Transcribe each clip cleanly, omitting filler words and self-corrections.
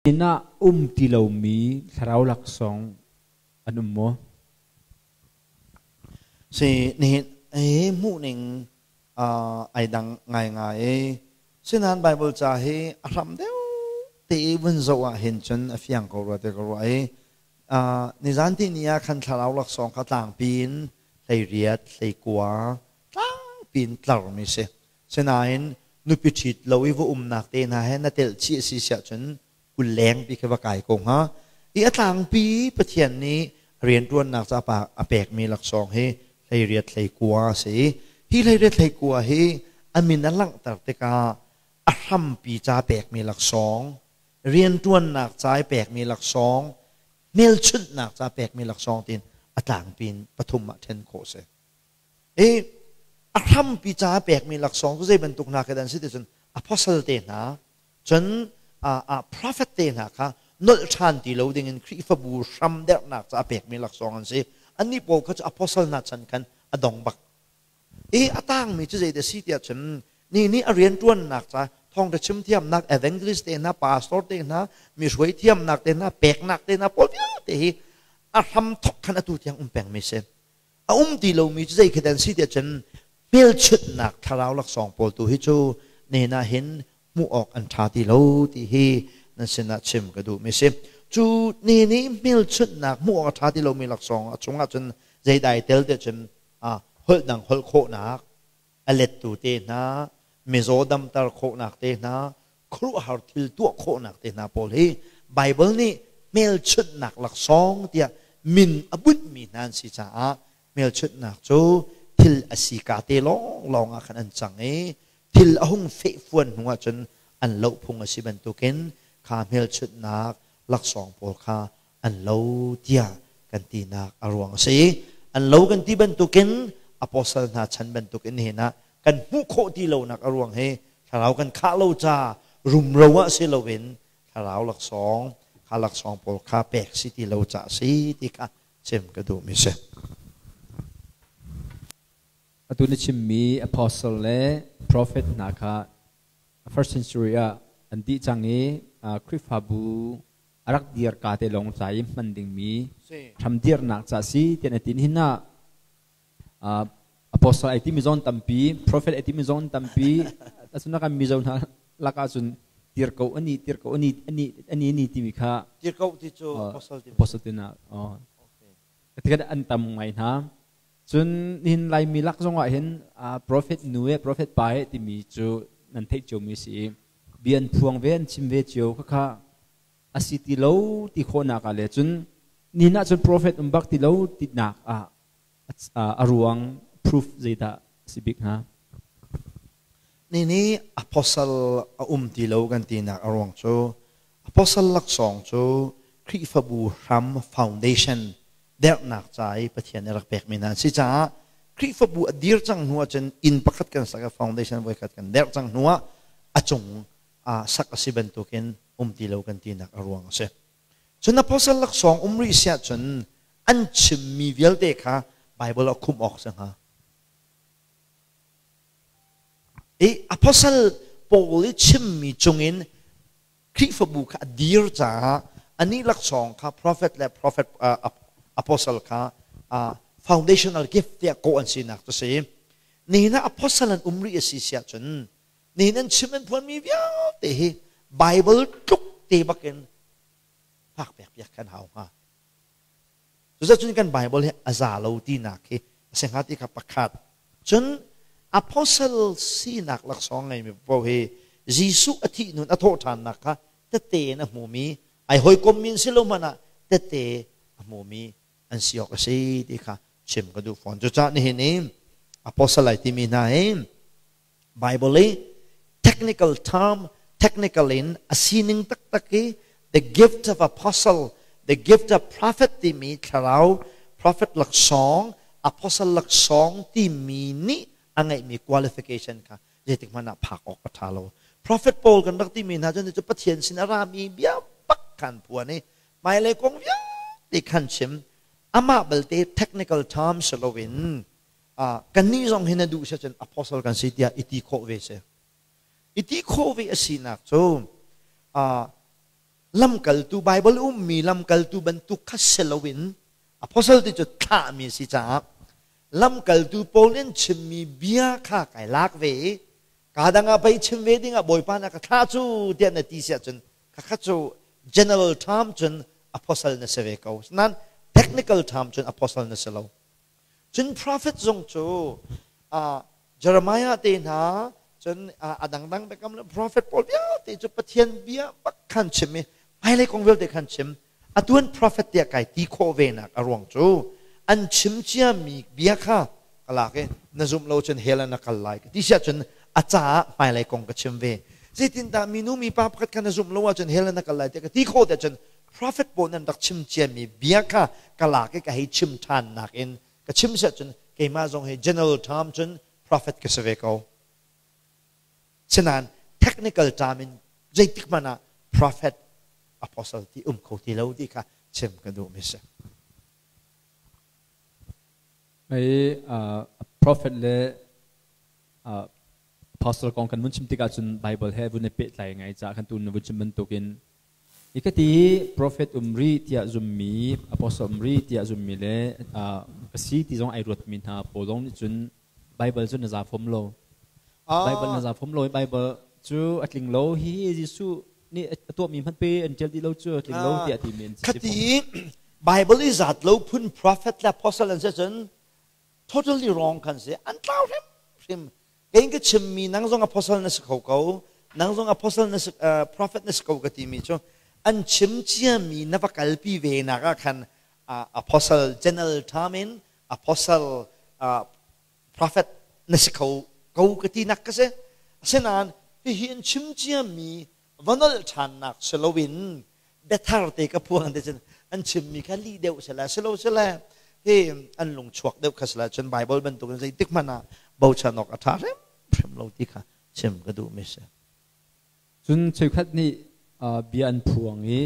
Inn ah um ti lomi thlarau laksawng an um maw? Si nihin hi hmuhning ai dang ngaingai i sinain Bible ca hi a hram deuh te i vun zoh ah hin cun a fiang ko rua ti ka ruah i nizan ti ni ah khan thlarau laksawng kha tlangpi in 18 19 tlangpi in tlarmi si. Sinain nupi ṭhit lo i va umnak te hna he na telh chih a si siah cun 20 lengpi khi va kai ko hnga. I a tlangpi Pathian nih rianṭuannak ca pa a pekmi laksawng hi 18 19 a si. Hi 18 19 hi a min a langhter tikah a hrampi ca pekmi laksawng, rianṭuannak ca i pekmi laksawng, hmelchunhnak ca pekmi laksawng tiin a tlangpi in pathum ah ṭhen khawh a si. I a hrampi ca pekmi laksawng cu zei bantuk hna khi dah an si ti cun apostle te hna cun prophet te hna kha nolh ṭhan ti lo dingin Khrihfabu hram derhnak ca a pekmi laksawng an si. Annih pawl kha cu apostle hna chan khan a dong bak. I a tangmi cu zeidah si tiah cun ni nih a rianṭuannak ca thawngṭha chim thiamnak evangelist te hna pastor te hna mi hruai thiamnak te hna peknak te hna pawl vialte hi a hram thok khan atu tiang um pengmi si. A um ti lomi cu zei khi dah an si tiah cun hmelchunhnak thlarau laksawng pawl tu hi cu nen ah hin hmuh awk an ṭha ti lo ti hi nan sinah chim ka duhmi si. Cu ne nih hmelchunhnak hmuh awk a ṭha ti lomi laksawng a chungah cun zeidah ai tel tiah cun holh dang holh khawhnak, a lettu te hna, mizaw damter khawhnak te hna, khuaruahhar thil tuah khawhnak te hna pawl hi Baibal nih hmelchunhnak laksawng tiah min a bunhmi hna an si caah hmelchunhnak cu thil a si ka te lawnglawng ah khan an cang i thil a hung fehfuan hnu ahcun an loh phung a si bantukin kha hmelchunhnak laksawng pawl kha an lo tiah kan tinak a ruang a si. An lo kan ti bantukin apostle hna chan bantukin nihin ah kan hmuh khawh ti lonak a ruang hi thlarau kan khah lo ca rumro ah si loin thlarau laksawng kha laksawng pawl kha pek si ti lo ca si ti kha chim ka duhmi si. Atu na chimmi apostle le prophet hna kha first century ah an dih cang i Khrihfabu a rak dir ka te lawng ca i hman dingmi hramdirnak ca si tian a tin hin ah apostle ai timi zon tampi, prophet ai timi zon tampi, asuna kan mizo hna lakah cun tir ko ani, tir ko ani, ani ani ani timi kha. Tir ko ti cu apostle ti. Apostle ti na tikan an tam ngai hna. Cun nihin Laimi lak zongah hin prophet nu e prophet pa e timi cu nan theih ciomi si i bia an phuang ve, an chim ve cio. Khakha a si ti lo ti khawhnak ah le cun nihin ah cun prophet um bak ti lo tinak ah a ruang proof zeidah si bik hnga? Ni nih apostle a um ti lo kan tinak a ruang cu apostle laksawng cu Khrihfabu hram foundation derhnak ca i Pathian nih rak pekmi hna an si caah Khrihfabu a dir cang hnu ahcun inn pakhat kan sak i foundation voikhat kan derh cang hnu ah a cung sak a si bantukin um ti lo kan tinak a ruang a si. Cun apostle laksawng um rih si ahcun an chimmi vialte kha Bible a khumh awk si hnga. I apostle Paul i chimmi cungin Khrihfabu kha a dir caah anih laksawng kha prophet le prophet apostle kha foundational gift tiah kawh an sinak cu si. Nihin ah apostle an um rih a si siah cun nihin an chim an phuanmi vialte hi Bible tluk te bakin phak pek piak kan hau hnga. Cuzacun kan Bible hi a za lo tinak hi a si hnga ti kha pakhat. Cun apostle sinak laksawng ngeimi paoh hi Jesuh a thih nun a thawh ṭhannak kha tette in a hmumi, ai hawikommi an si lo hmanh ah tette a hmumi an si awk a si ti kha chim ka duh fawn. Cucaah nihin i apostle ai timi hna hi Bible i technical term, technical in a sining taktak i the gift of apostle, the gift of prophet timi thlarau prophet laksawng, apostle laksawng timi nih a ngeihmi qualification kha zeitik hmanh ah phak awk a ṭha lo. Prophet Paul kan rak timi hna cu Pathian sin a rami bia bak khan phuan i hmailei kong vialte khan chim. Amah belte technical term si loin kannih zong hi na duh si cun apostle kan si tiah i ti khawh ve si. I ti khawh ve a sinak cu. Lamkaltu Bible ummi lamkaltu bantuk kha si loin apostle ti cu thlahmi si caah lamkaltu Paul in chimmi bia kha kai lak ve i ka dang ah pei chim ve ding ah Bawipa na ka thlah cu tiah na ti si ahcun khakha cu general term cun apostle na si ve ko. Nain technical term cun apostle na si lo. Cun prophet zong cu Jeremiah te hna cun a dangdang biakam le prophet pawl vialte cu Pathian bia bak khan chim i hmailei kong vialte khan chim. Atuan prophet tiah kai ti khawh ve nak a ruang cu an chim ciami bia kha ka lak i na zumh lo cun hell ah na kal lai ka ti siah cun a caah hmailei kong ka chim ve. Zeitindah minu mipa pakhat kha na zumh lo ahcun hell ah na kal lai tiah ka ti khawh tiah cun prophet pawl nan rak chim ciami bia kha ka lak i ka hei chim ṭhan nakin ka chim siah cun keimah zong hi general term cun prophet ka si ve ko. Sinain technical term in zeitik hmanh ah prophet apostle ti um kho ti lo ti kha chim ka duhmi si. Mei prophet le apostle kong kan vun chim tikah cun Bible he vun i pehtlai ngai caah kan tu na vun chim bantukin i ka ti prophet um ri tiah zummi apostle um ri tiah zummi le ka si ti zong ai ruatmi hna pawl zong nih cun Bible cu na za fom lo. Bible na za fom lo i Bible cu a tling lo hi Jesuh nih a tuahmi hmanh pe an ṭial dih lo cu a tling lo tiah timi an si. Khati Bible i zat lo phun prophet le apostle an si cun totally wrong kan si. An tlau hrimhrim. Kei ka chimmi nang zong apostle na si kho ko, nang zong apostle na si, prophet na si ko ka timi cu an chim ciami na va kalpi ve nak ah khan apostle general term in apostle prophet na si kho ko ka ti nak ka si. Asinain hihi an chim ciami va nolh ṭhannak si loin biathar te ka phuang te cun an chimmi kha lih deuh sila silo sila hi an lung chuak deuh kha sila cun Bible bantukin zeitik hmanh ah bochan awk a ṭha hrimhrim lo ti kha chim ka duhmi si. Cun cheukhat nih bia an phuang i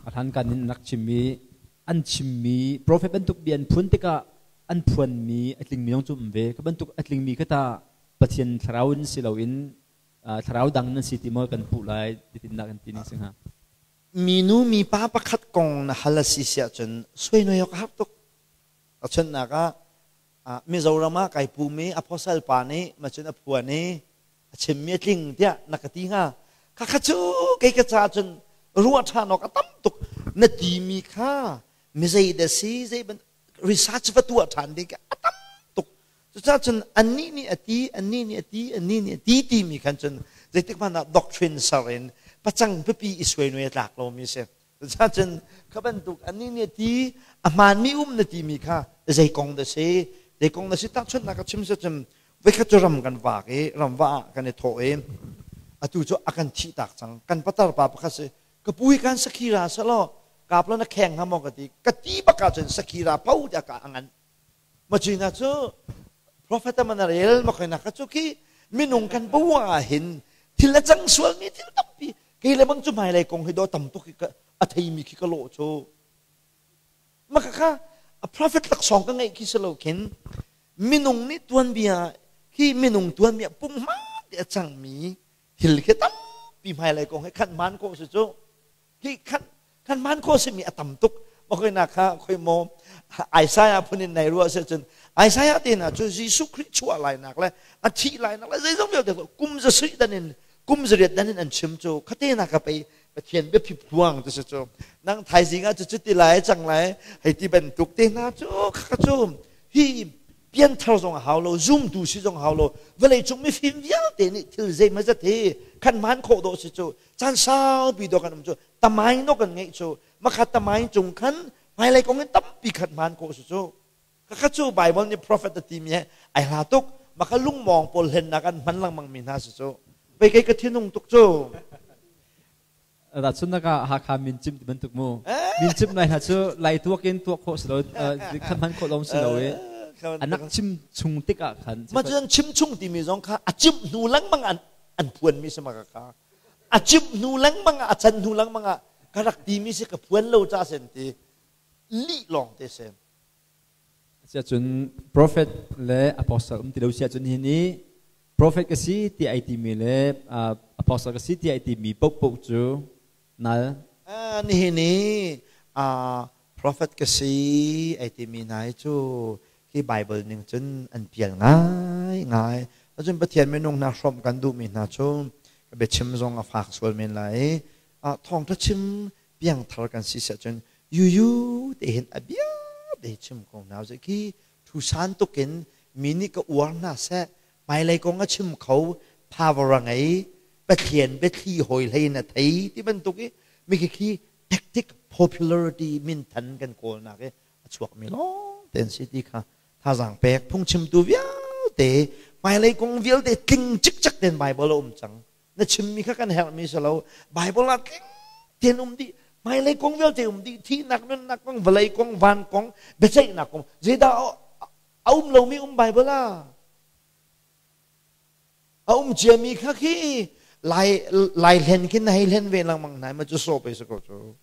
a hlankan in an rak chim i an chimmi profet bantuk bia an phun tikah an phuanmi a tlingmi zong cu um ve. Kha bantuk a tlingmi kha tah Pathian thlarau in si loin thlarau dang nan si ti maw kan puh lai titinnak kan ti ning si hnga. Minu mipa pakhat kong na hal a si siah cun suai awk a har tuk. Tahchunhnak ah Mizoram ah kai pum i apostle pa nih macun a phuan i a chimmi a tling tiah na ka ti hnga. Khakha cu kei ka caah cun ruah ṭhan awk a tam tuk. Na timi kha mizei dah si zei ban research va tuah ṭhan ding a tam tuk. Cucaah cun annih nih a ti, annih nih a ti, annih nih a ti timi khan cun zeitik hmanh ah doctrine ser in pacang pipi i suai a tlak lomi a si. Cucaah cun kha bantuk annih nih a ti, a hmaanmi um na timi kha zei kong dah si, zei kong dah si tahchunhnak ka chim si cun voikhat cu ram kan vak i ram va ah kan i thawh i atu cu a kan thih tak cang. Kan patar pa pakhat si, ka pu hi kan sakhira selaw kapla na kheng hnga maw ka ti. Ka ti bak ahcun sakhira pau tiah ka a ngan. Macina cu profet man a rel ma ka cu khi minung kan bua ah hin thil a cang sualmi thil tampi kei le bang cu hmailei kong hi do tam tuk a theimi khi ka lawh cu maka kha a prophet laksawng ka ngeih khi si lo khin minung nih tuanbia khi minung tuanbia punghma te a cangmi thil khi tampi hmailei kong hi khan man ko si cu hi khan khan man kho simi a tam tuk na kha khoi maw Isaiah phun in nei ruah se cun Isaiah te na cu Jesuh Khrih chuah lai nak le a thih lai nak le zeizong vialte kum za sui dan in kum zariat dan in an chim cu khate na ka pei Pathian biaphi phuang tu se cu nang thaizing ah cu cu ti lai cang lai hei ti bantuk te hna cu kha cu hi pianthar zong a hau lo zumtu si zong hau lo vawlei cung mifim vialte nih thil zeimazat hi khan man khawh dawh si cu caan saupi dawh kan um cu tamain dawh kan ngeih cu makha tamain cung khan hmailei kong in tampi khat hmaan khawh si cu khakha cu Bible nih prophet a timi he ai hla tuk makha lungmawng pawl hlennak an hman lengmang mi hna si cu pei kei ka thinung tuk cu Da chun naka Hakha min chim ti bantuk mu min chim nai hna cu lai tuak in tuak khawh si lo khan hman khawh lawng si lo i anak chim chung tikah khan ma cun chim chung timi zong kha a chim hnu lengmang an an phuan mi si ma ka a cimh hnu lengmang ah a can hnu lengmang ah ka rak timi si ka phuan lo ca sen ti lih lawng te si. Asiahcun prophet le apostle um ti lo si ahcun hi ni prophet ka si ti ai timi le apostle ka si ti ai timi paohpaoh cu nal. Nihin i prophet ka si ai timi hna hi cu hi Bible ning cun an pial ngai ngai. Cun Pathian minung hna hrawmh kan duhmi hna cu ka biachim zong a fak sual men lai. Thawngṭha chim piangthar kan si siah cun yuyu te hin a bia te chim ko hna usih. Khi thu san tukin mi nih ka uar hna seh, hmailei kong a chim kho, power a ngei, Pathian biathli hawi hlei in a thei ti bantuk i mi khi tactic popularity minthan kan kawlnak i a chuakmi lawng te an si ti kha thazaang pek phungchimtu vialte hmailei kong vialte tling cikcek ten Bible a um cang. Na chimmi kha kan herhmi si lo. Bible ah tling tein um dih, hmailei kong vialte um dih, thihnak nunnak kong, vawlei kong, van kong, biaceihnak kong, zeidah a um lomi um Bible ah a um ciami kha khi lai lai hlen khin na hei hlen ve lengmang hna ma cu sawp ei si ko cu.